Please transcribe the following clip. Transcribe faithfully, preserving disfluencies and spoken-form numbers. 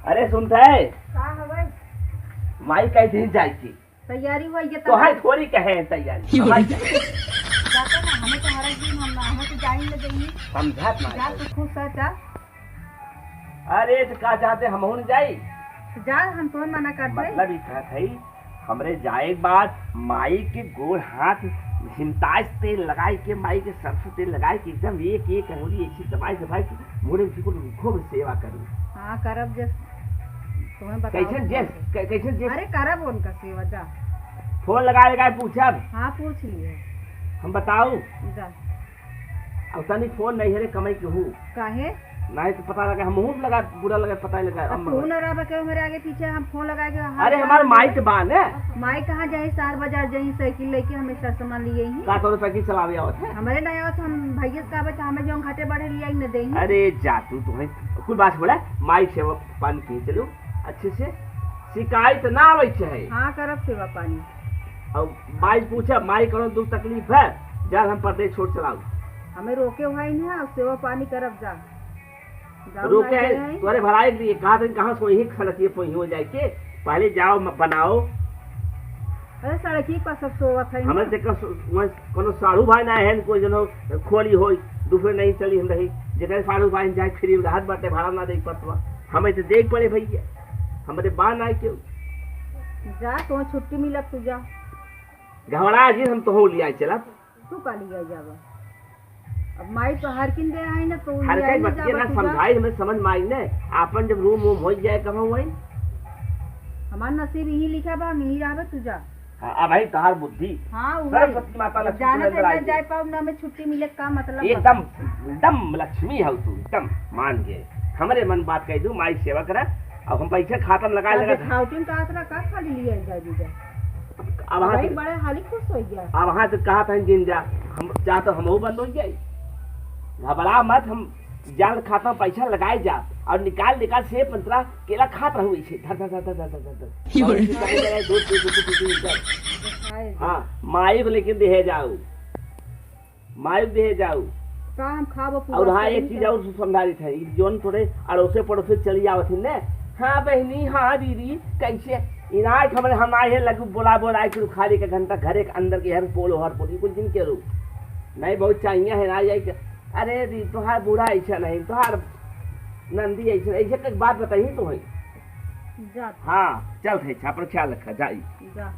अरे सुनत है? का हवै? माई कह दिन जाए की। तैयारी होइ गया तो है तब। थोड़ी कहे हैं तैयारी। हमारी जाते ना, हमें तो हर एक दिन हम, हमें तो जाए ले देंगे। समझत ना जा है। तो खुश है, जा। अरे तो का चाहते हम न जाई? तो जा, हम तो मना करते। मतलब ई कहत है, हमरे जाए के बाद माई के गोड़ हाथ हिमताज तेल लगाए के, माई के सरसों तेल लगाए के एकदम एक एक अंगुली ऐसी दबाए दबाए के मुड़े उनकी को खूब सेवा करूँ। हाँ, करब जस तुम्हें बताओ कैसे कौन जस, से। कै-, कैसे जस? अरे करब उनका सेवा, जा। फोन लगाए लगाए पूछब। हाँ, पूछ लिए। हम बताऊ? जा। अब तनी फोन नहीं है रे, कमाई के हूँ। काहे? नहीं तो पता लगा, हम मुहूर्त लगा, बुरा लगा, पता ही लगा। अब हम तू न रहबा के मेरे आगे पीछे, हम फोन लगाए के, हाँ, अरे, कहाँ हमार जाए? माई के बा ने। माई कहाँ जाए? सार बाजार जाई, साइकिल लेके हमें सर सामान लिए ही। का तोरे साइकिल चलावे आवत है? हमारे नहीं आवत, हम भैया से कहबे तो हमें जो घाटे बढ़े लिए न देही। अरे जा तू, तुम्हें कुल बात बोला, माई सेवा पानी पी चलो अच्छे से, शिकायत ना आवे चाहे। हाँ, करब सेवा पानी। और माई पूछे, माई कौनो दुख तकलीफ है, जा हम परदेश छोड़ चलाऊ। हमें रोके हुआ ही नहीं है, सेवा पानी करब जा। जाओ रोके ना है, जाए। तोरे भलाई के लिए कहा था, कहाँ से वही खलतिए पोही हो जाए के, पहले जाओ म-, बनाओ। अरे सड़की पर सब सोवत है ना। हमें से कस-, वह कोनो साढ़ू भाई ना है, कोई जनो खोली होई, दूसरे नहीं चली हम रही, जेकर साढ़ू भाई जाए फ्री में रहत बाटे, भाड़ा ना दे पड़त बा। हमें तो देख पड़े भैया, हमरे बा ना क्यों। जा, तो छुट्टी मिलत तू जा। घबरा जी, हम तो हो लिया चलत। तू का लिया जाबा? अब माई तो हर किन दे आई ना, तो हर लिया कई ही बतिया जाबा ना तू जा। समझाई, हमें समझ में आई ने। आपन जब रूम वूम हो जाए, कब हुई? हमार नसीब यही लिखा बा, हम यही रहबे, तू जा। हाँ, अब भाई तोहार बुद्धि। हाँ, वही। सरस्वती माता लक्ष्मी जानत तुरंत है, ना आई। जाए पाउब ना, हमें छुट्टी मिले, का मतलब बा? एकदम, एकदम लक्ष्मी हौ तू, एकदम मान के। हमरे मन बात कह दू, माई सेवा करा, अब हम पैसे खाता में लगाए अब लगा। दिखावटी में कहत रहा, का खाली लिया जाए दीदा? अब वहाँ भाई से बड़े हाली खुश हो गया। अब वहाँ से कहा था जिन जा, हम चाहत हमहू बंद हो जाए, घबरा मत, हम जान खाता में पैसा लगाए जा और निकाल निकाल सेब संतरा केला खात रहू ऐसे धर धर धर धर धर धर धर। ये बड़ी बहुत निकाल जाए, दूध पी, पी, पी, पी, पी, पी। हाँ, माई को लेकिन देहे जाऊ, माई को देहे जाऊ। का हम खाबो पूरा और हाँ, एक शरीर चीज का? और समझा रही था, ई जोन थोड़े अड़ोसे पड़ोसे चली आवत ही ने। हाँ बहनी, हाँ दीदी, कैसे? इनाय हमरे हम आए हैं लगू बोला बोला के खाली के घंटा घरे के अंदर के हर पोलो हर पोली कुल जिन के रू। नहीं बहुत चाहिए है ना जाए के। अरे दी, तोहार बूढ़ा ऐसा नहीं, तोहार नंदी ऐसे, ऐसे एक बात बताई तो है। जा। हाँ, चल थे, छापर ख्याल रखा, जाई। जा।